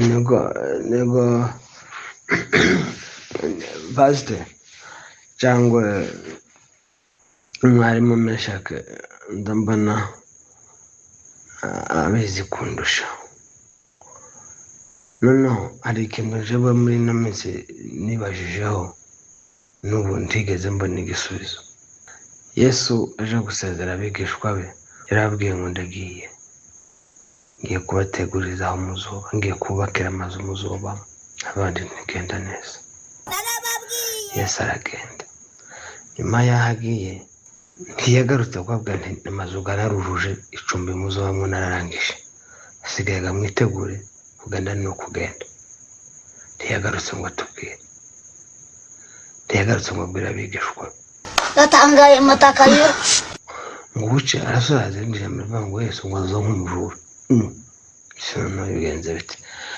Nego nego pasite cyangwa umwarimu Meshake, ndambona abizi kundusha. Noneho hari ikintu jewe muri ino minsi nibajijeho, n'ubu ntigeze mbona igisubizo. Yesu aje gusezera abigishwa be, yarababwiye ngo ndagiye, ngiye kubategurira aho muzuba, ngiye kubakira amazu muzubamo. Abandi ntigenda neza. Yesu aragenda. Nyuma y'aho agiye, ntiyagarutse kubabwira nti amazu narujuje, icumbi muzobamwo nararangije, hasigaye ngo mwitegure kugenda. Ni ukugenda. Ntiyagarutse ngo atubwire, ntiyagarutse ngo abwire abigishwa be. Ndatangaye matakayo. Ngo buce arasoza irindi jambo rivuga ngo Yesu ngo aza nk'umujura. Ese noneho bigenze bite?